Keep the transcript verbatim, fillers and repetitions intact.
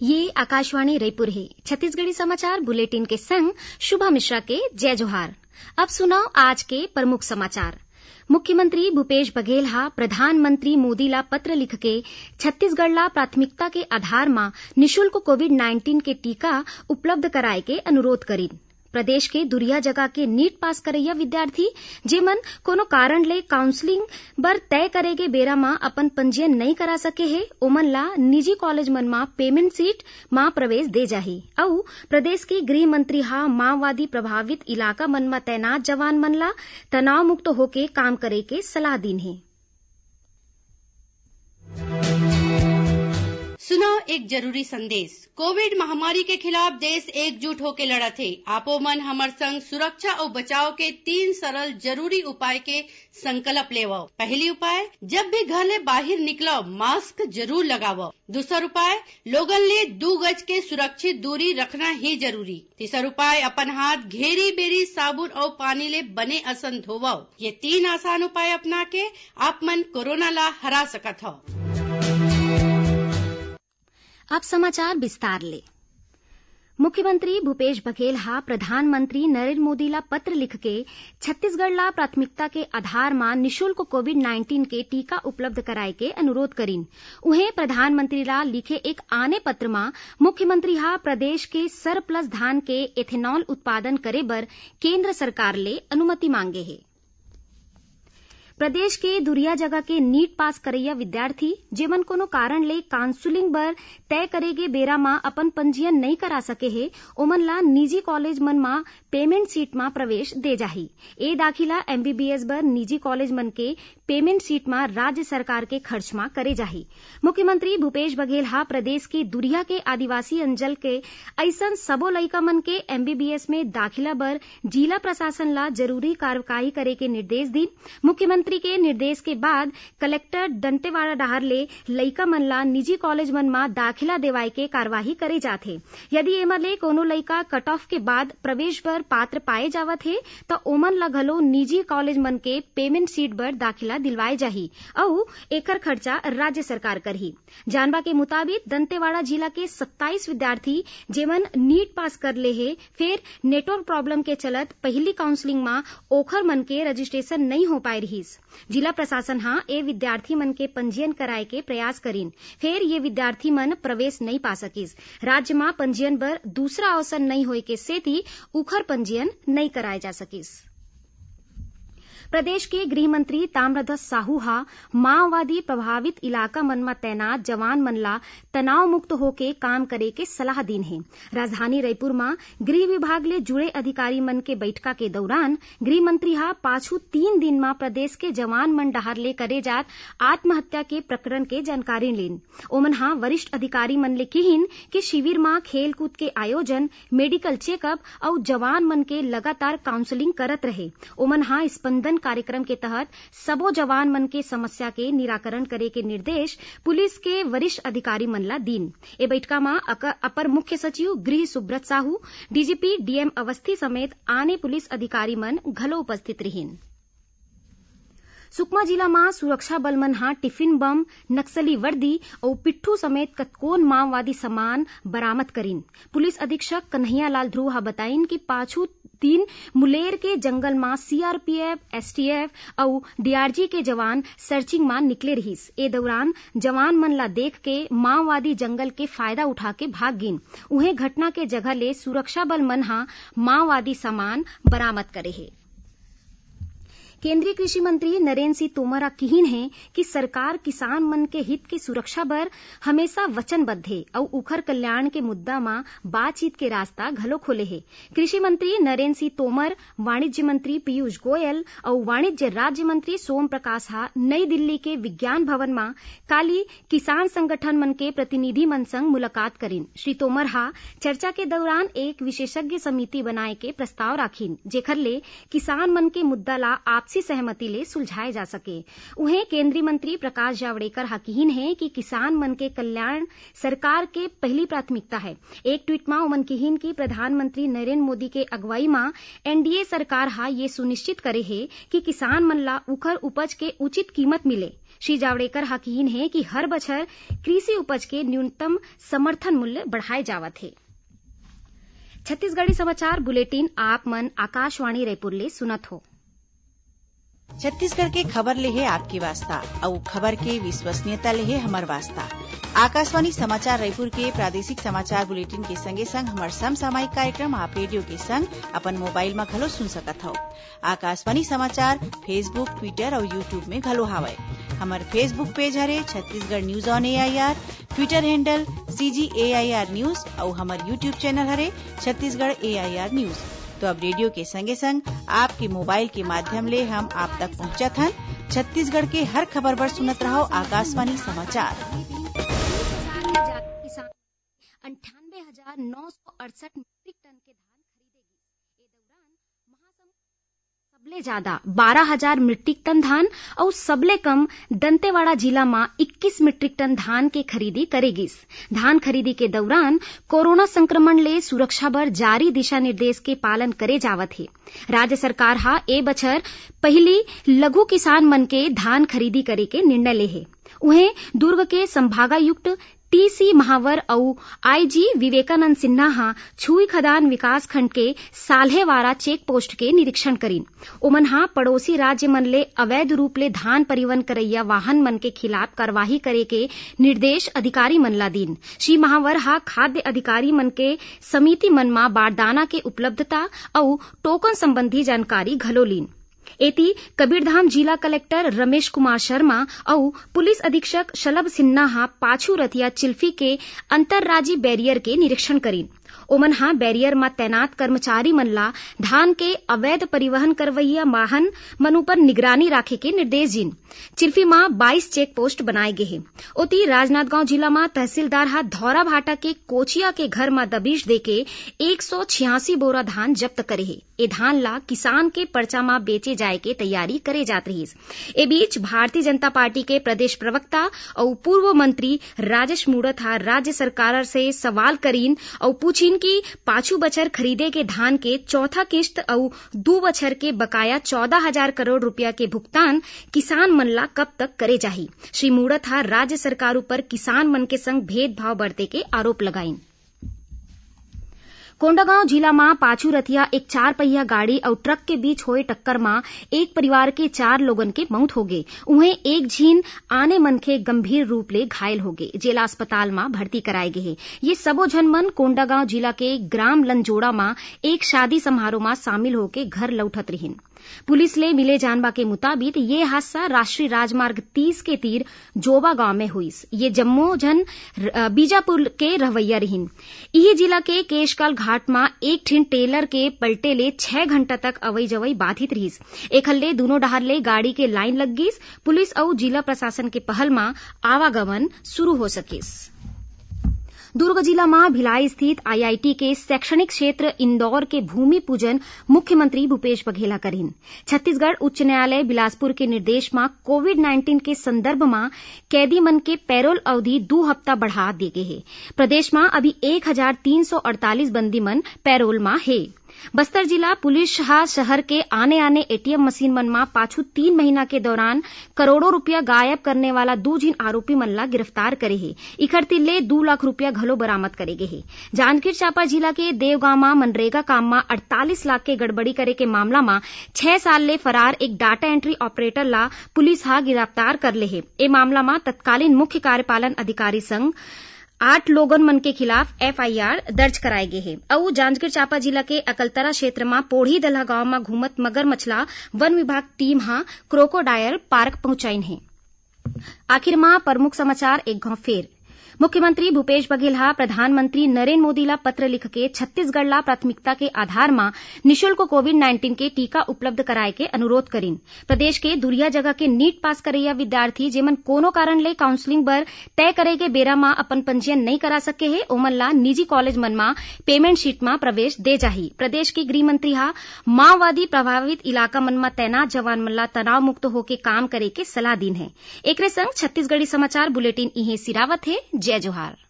ये आकाशवाणी रायपुर हे। छत्तीसगढ़ी समाचार बुलेटिन के संग शुभा मिश्रा के जय जोहार। अब सुनव आज के प्रमुख समाचार। मुख्यमंत्री भूपेश बघेल ह प्रधानमंत्री मोदी ला पत्र लिखके छत्तीसगढ़ ला प्राथमिकता के आधार म निशुल्क कोविड नाइन्टीन के टीका उपलब्ध कराए के अनुरोध करिन। प्रदेश के दुरिहा जगह के नीट पास करइया विद्यार्थी, जेमन कोनो कारण ले काउंसलिंग बर तय करे गे बेरा म अपन पंजीयन नइ करा सके हे, ओमन ला निजी कॉलेज मन म पेमेंट सीट म प्रवेश दे जाही। अउ प्रदेश के गृह मंत्री ह माओवादी प्रभावित इलाका मन म तैनात जवान मन ला तनाव मुक्त होके काम करे के सलाह दीन हे। सुनव एक जरूरी संदेश। कोविड महामारी के खिलाफ देश एकजुट होके लड़त हे। आपो मन हमर संग सुरक्षा अउ बचाव के तीन सरल जरूरी उपाय के संकल्प लेवव। पहली उपाय, जब भी घर ले बाहिर निकलव, मास्क जरूर लगावव। दूसर उपाय, लोगन ले दू गज के सुरक्षित दूरी रखना ही जरूरी। तीसर उपाय, अपन हाथ घेरी बेरी साबुन अउ पानी ले बने असन धोवव। ये तीन आसान उपाय अपना के आप मन कोरोना ला हरा सकत हव। अब समाचार विस्तार ले। मुख्यमंत्री भूपेश बघेल ह प्रधानमंत्री नरेंद्र मोदी ला पत्र लिखके छत्तीसगढ़ ला प्राथमिकता के आधार म निशुल्क कोविड नाइन्टीन के टीका उपलब्ध कराए के अनुरोध करिन। उहें, प्रधानमंत्री ला लिखे एक आने पत्र म मुख्यमंत्री ह प्रदेश के सरप्लस धान के एथेनॉल उत्पादन करे बर केंद्र सरकार ले अनुमति मांगे हे। प्रदेश के दुरिहा जगह के नीट पास करइया विद्यार्थी, जेमन कोनो कारण ले काउंसलिंग बर तय करे गे बेरा म अपन पंजीयन नइ करा सके हे, ओमन ला निजी कॉलेज मन म पेमेंट सीट म प्रवेश दे जाही। ए दाखिला एमबीबीएस बर निजी कॉलेज मन के पेमेंट सीट म राज्य सरकार के खर्च म करे जाही। मुख्यमंत्री भूपेश बघेल ह प्रदेश के दुरिहा के आदिवासी अंचल के अइसन सबो लइका मन के एमबीबीएस में दाखिला बर जिला प्रशासन ला जरूरी कार्रवाई करे के निर्देश दीन। मुख्यमंत्री के निर्देश के बाद कलेक्टर दंतेवाड़ा डहार ले लइका मन ला निजी कॉलेज मन म दाखिला देवाए के कार्यवाही करे जात हे। यदि एमा ले कोनो लइका कट ऑफ के बाद प्रवेश बर पात्र पाए जावत हे, त ओमन ला घलो निजी कॉलेज मन के पेमेंट सीट बर दाखिला दिलवाए जाही अउ एकर खर्चा राज्य सरकार करही। जानबा के मुताबिक, दंतेवाड़ा जिला के सत्ताईस विद्यार्थी, जेमन नीट पास कर ले हे, फेर नेटवर्क प्रॉब्लम के चलत पहिली काउंसलिंग म ओखर मन के रजिस्ट्रेशन नइ हो पाए रिहिस। जिला प्रशासन ह ए विद्यार्थी मन के पंजीयन कराए के प्रयास करिन, फेर ये विद्यार्थी मन प्रवेश नइ पा सकिस। राज्य म पंजीयन बर दूसरा अवसर नइ होए के सेती उखर पंजीयन नइ कराए जा सकिस। प्रदेश के गृह मंत्री ताम्रध्वज साहू ह माओवादी प्रभावित इलाका मन म तैनात जवान मन ला तनाव मुक्त होके काम करे के सलाह दीन हे। राजधानी रायपुर म गृह विभाग ले जुड़े अधिकारी मन के बैठका के दौरान गृह मंत्री ह पाछू तीन दिन म प्रदेश के जवान मन डहार ले करे जात आत्महत्या के प्रकरण के जानकारी लीन। ओमन ह वरिष्ठ अधिकारी मन ले किहिन कि शिविर म खेलकूद के आयोजन, मेडिकल चेकअप अउ जवान मन के लगातार काउंसलिंग करत रहे। ओमन ह स्पंदन कार्यक्रम के तहत सबो जवान मन के समस्या के निराकरण करे के निर्देश पुलिस के वरिष्ठ अधिकारी मन ला दीन। ए बैठका म अक-, अपर मुख्य सचिव गृह सुब्रत साहू, डीजीपी डीएम अवस्थी समेत आने पुलिस अधिकारी मन घलो उपस्थित रिहिन। सुकमा जिला म सुरक्षा बल मन ह टिफिन बम, नक्सली वर्दी अउ पिट्ठू समेत कतकोन माओवादी सामान बरामद करिन। पुलिस अधीक्षक कन्हैया लाल ध्रुव ह बताइन कि पाछू दिन मुलेर के जंगल म सीआरपीएफ, एसटीएफ अउ डीआरजी के जवान सर्चिंग म निकले रिहिस। ए दौरान जवान मन ला देख के माओवादी जंगल के फायदा उठा के भाग गिन। उहें, घटना के जगह ले सुरक्षा बल मन ह माओवादी सामान बरामद करे हे। केंद्रीय कृषि मंत्री नरेंद्र सिंह तोमर ह किहिन हे कि सरकार किसान मन के हित के सुरक्षा बर हमेशा वचनबद्ध हे अउ उखर कल्याण के मुद्दा म बातचीत के रास्ता घलो खोले हे। कृषि मंत्री नरेंद्र सिंह तोमर, वाणिज्य मंत्री पीयूष गोयल अउ वाणिज्य राज्य मंत्री सोम प्रकाश ह नई दिल्ली के विज्ञान भवन म काली किसान संगठन मन के प्रतिनिधि मन संग मुलाकात करिन। श्री तोमर ह चर्चा के दौरान एक विशेषज्ञ समिति बनाए के प्रस्ताव राखिन, जेखर ले किसान मन के मुद्दा ला आप आपसी सहमति ले सुलझाए जा सके। उहें, केंद्रीय मंत्री प्रकाश जावड़ेकर ह किहीन हे कि किसान मन के कल्याण सरकार के पहली प्राथमिकता हे। एक ट्वीट म ओमन किहीन कि प्रधानमंत्री नरेंद्र मोदी के अगुवाई म एनडीए सरकार ह ये सुनिश्चित करे हे कि किसान मन ला उखर उपज के उचित कीमत मिले। श्री जावड़ेकर ह किहीन हे कि हर बछर कृषि उपज के न्यूनतम समर्थन मूल्य बढ़ाए जावत हे। छत्तीसगढ़ी समाचार बुलेटिन आप मन आकाशवाणी रायपुर ले सुनत हो। छत्तीसगढ़ के खबर ले हे आपके वास्ता, अउ खबर के विश्वसनीयता ले हे हमर वास्ता। आकाशवाणी समाचार रायपुर के प्रादेशिक समाचार बुलेटिन के संगे संग हमर समसामयिक कार्यक्रम आप रेडियो के संग अपन मोबाइल म घलो सुन सकत हव। आकाशवाणी समाचार Facebook, Twitter अउ YouTube में घलो हावय। हमर Facebook page हरे Chhattisgarh news on AIR, Twitter handle CG AIR news अउ हमर YouTube channel हरे छत्तीसगढ़ AIR news। तो अब रेडियो के संगे संग आपके मोबाइल के माध्यम ले हम आप तक पहुंचत हन। छत्तीसगढ़ के हर खबर बर सुनत रहव आकाशवाणी समाचार। अंठानवे हजार नौ सौ अड़सठ मीट्रिक टन के धान खरीदे गिस। ए दौरान महासमुंद सबले जादा बारह हजार मीट्रिक टन धान अउ सबले कम दंतेवाड़ा जिला म इक्कीस मीट्रिक टन धान के खरीदी करे गिस। धान खरीदी के दौरान कोरोना संक्रमण ले सुरक्षा बर जारी दिशा निर्देश के पालन करे जावत हे। राज्य सरकार ह ए बछर पहिली लघु किसान मन के धान खरीदी करे के निर्णय ले हे। उहें, दुर्ग के संभागायुक्त टीसी महावर अउ आईजी विवेकानंद सिन्हा ह छुईखदान विकासखंड के साल्हेवारा चेक पोस्ट के निरीक्षण करिन। ओमन ह पड़ोसी राज्य मन ले अवैध रूप ले धान परिवहन करइया वाहन मन के खिलाफ कार्रवाई करे के निर्देश अधिकारी मन ला दीन। श्री महावर ह खाद्य अधिकारी मन के समिति मन म बारदाना के उपलब्धता अउ टोकन संबंधी जानकारी घलो लीन। एती, कबीरधाम जिला कलेक्टर रमेश कुमार शर्मा अउ पुलिस अधीक्षक शलभ सिन्हा ह पाछू रथिया चिल्फी के अंतर्राज्यीय बैरियर के निरीक्षण करिन। ओमन ह बैरियर म तैनात कर्मचारी मन ला धान के अवैध परिवहन करवइया वाहन मन उपर निगरानी राखे के निर्देश दीन। चिल्फी म बाईस चेक पोस्ट बनाए गे हे। ओती, राजनांदगांव जिला म तहसीलदार ह धौराभाटा के कोचिया के घर म दबिश देके एक सौ छियासी बोरा धान जब्त करे हे। ए धान ला किसान के पर्चा म बेचे जाए के तैयारी करे जात रिहिस। ए बीच, भारतीय जनता पार्टी के प्रदेश प्रवक्ता अउ पूर्व मंत्री राजेश मूणत ह राज्य सरकार से सवाल करिन अउ पूछिन कि पाछू बछर खरीदे गे धान के चौथा किस्त अउ दू बछर के बकाया चौदह हजार करोड़ रूपिया के भुगतान किसान मन ला कब तक करे जाही। श्री मूणत ह राज्य सरकार उपर किसान मन के संग भेदभाव बरते के आरोप लगाइन। कोंडागांव जिला म पाछू रथिया एक चार पहिया गाड़ी अउ ट्रक के बीच होए टक्कर म एक परिवार के चार लोगन के मउत होगे। उहें, एक झिन आने मनखे गंभीर रूप ले घायल होगे, जेला अस्पताल म भर्ती कराए गे हे। ये सबो झन मन कोंडागांव जिला के ग्राम लंजोड़ा म एक शादी समारोह म शामिल होके घर लौटत रिहिन। पुलिस ले मिले जानबा के मुताबिक, ये हादसा राष्ट्रीय राजमार्ग तीस के तीर जोबा गांव में होइस। ये जम्मो झन र-, अ, बीजापुर के रहवइया रिहिन। इही जिला के केशकाल घाट म एक ठिन ट्रेलर के पलटे ले छह घंटा तक अवई जवई बाधित रिहिस। एखर ले दूनों डहार ले गाड़ी के लाइन लग गिस। पुलिस अउ जिला प्रशासन के पहल म आवागमन शुरू हो सकिस। दुर्ग जिला म भिलाई स्थित आईआईटी के शैक्षणिक क्षेत्र इंदौर के भूमि पूजन मुख्यमंत्री भूपेश बघेल ह करिन। छत्तीसगढ़ उच्च न्यायालय बिलासपुर के निर्देश म कोविड नाइन्टीन के संदर्भ म कैदी मन के पैरोल अवधि दू हफ्ता बढ़ा दे गे हे। प्रदेश म अभी एक हजार तीन सौ अड़तालीस बंदी मन पैरोल म हे। बस्तर जिला पुलिस ह शहर के आने-आने एटीएम मशीन मन म पाछू तीन महीना के दौरान करोड़ों रुपया गायब करने वाला दू झिन आरोपी मन ला गिरफ्तार करे हे। इखर तीर ले दू लाख रुपया घलो बरामद करे गे हे। जांजगीर चांपा जिला के देवगांव म मनरेगा काम म अड़तालीस लाख के गड़बड़ी करे के मामला म छह साल ले फरार एक डाटा एंट्री ऑपरेटर ला पुलिस ह गिरफ्तार कर ले हे। ए मामला म तत्कालीन मुख्य कार्यपालन अधिकारी संग आठ लोगन मन के खिलाफ एफआईआर दर्ज कराए गे हे। अउ जांजगीर चांपा जिला के अकलतरा क्षेत्र म पोढ़ी दलहा गांव म घूमत मगरमच्छ ला वन विभाग टीम ह क्रोकोडायल पार्क पहुंचाइन हे। आखिर म प्रमुख समाचार एक घांव फेर। मुख्यमंत्री भूपेश बघेल ह प्रधानमंत्री नरेंद्र मोदी ला पत्र लिख के छत्तीसगढ़ ला प्राथमिकता के आधार म निशुल्क कोविड नाइन्टीन के टीका उपलब्ध कराए के अनुरोध करिन। प्रदेश के दुरिया जगह के नीट पास करइया विद्यार्थी, जेमन कोनो कारण ले काउंसलिंग बर तय करे के बेरा म अपन पंजीयन नइ करा सके हे, ओमन ला निजी कॉलेज मन म पेमेंट शीट म प्रवेश दे जाही। प्रदेश के गृह मंत्री ह माओवादी प्रभावित इलाका मन म तैनात जवान मन ला तनाव मुक्त होके काम करे के सलाह दीन हे। एकरे संग छत्तीसगढ़ी समाचार बुलेटिन इहें सिरावत हे। जय जोहार।